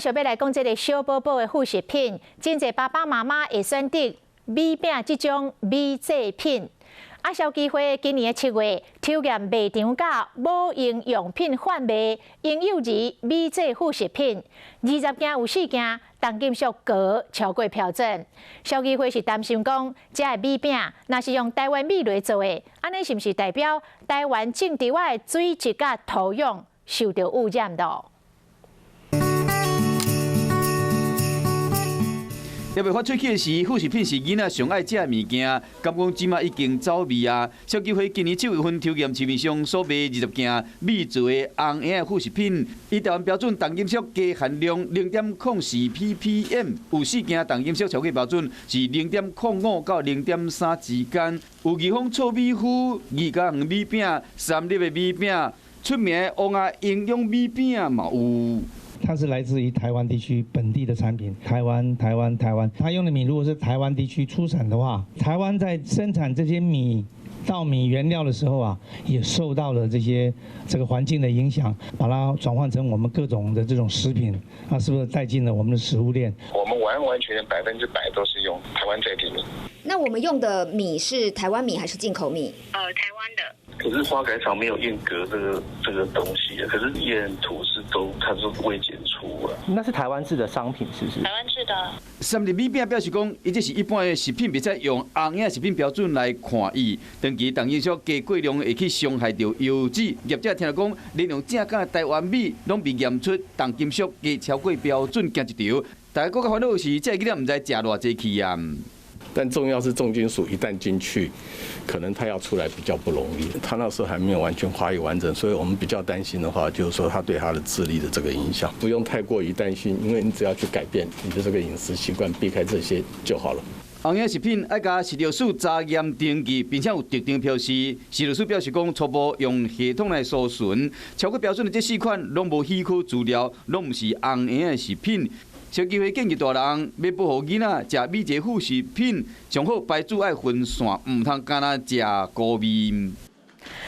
小欲來講這个小寶寶的副食品，真濟爸爸媽媽會選擇米餅這種米製品。啊，消基會今年的7月抽驗賣場佮母嬰用品販賣嬰幼兒米製副食品，20件有4件重金屬鎘超過標準。消基會是擔心講，這个米餅若是用台灣米來做的，按呢是毋是代表台灣種植的水質佮土壤受著污染囉？猶未發喙齒的時，副食品是囡仔上愛食的物件，敢講這馬已經走味啊！消基會今年7月份抽驗市面上所賣20件米做的紅嬰的副食品，依台灣標準重金屬鎘含量0.04 ppm，有4件重金屬超過標準是0.05到0.3之間。有義豐糙米麩、義家園米餅、三立的米餅，出名的王仔營養米餅嘛有。它是來自於台灣地區本地的產品，台灣、台灣、台灣。它用的米如果是台灣地區出產的話，台灣在生產這些米、稻米原料的時候啊，也受到了這些這個環境的影響，把它轉換成我們各種的這種食品，那是不是帶進了我們的食物鏈？我們完完全全100%都是用台灣在地米。那我們用的米是台灣米還是進口米？台灣的。可是化改廠沒有驗鎘這個東西，可是驗土是都，它是未檢出啊。那是台灣製的商品，是不是？台灣製的。三立米餅表示講，伊這是一般的食品，袂使用紅嬰食品標準來看伊。長期重金屬加過量會去傷害著腰子。業者聽講，連用正港的台灣米，攏被驗出重金屬加超過標準，驚一場。大家閣較煩惱的是，這个囡仔毋知食偌濟去啊。但重要是重金屬一旦進去，可能它要出來比較不容易。他那時候還沒有完全發育完整，所以我們比較擔心的話，就是說他對他的智力的這個影響，不用太過於擔心，因為你只要去改變你的這個飲食習慣，避開這些就好了。紅嬰食品愛共食藥署查驗登記，並且有特定標示。食藥署表示講，初步用系統來搜尋，超過標準的這四款攏無許可資料，攏毋是紅嬰的食品。消基會建議大人欲保護囡仔食米製副食品，上好排除愛分散，毋通干焦食糊味。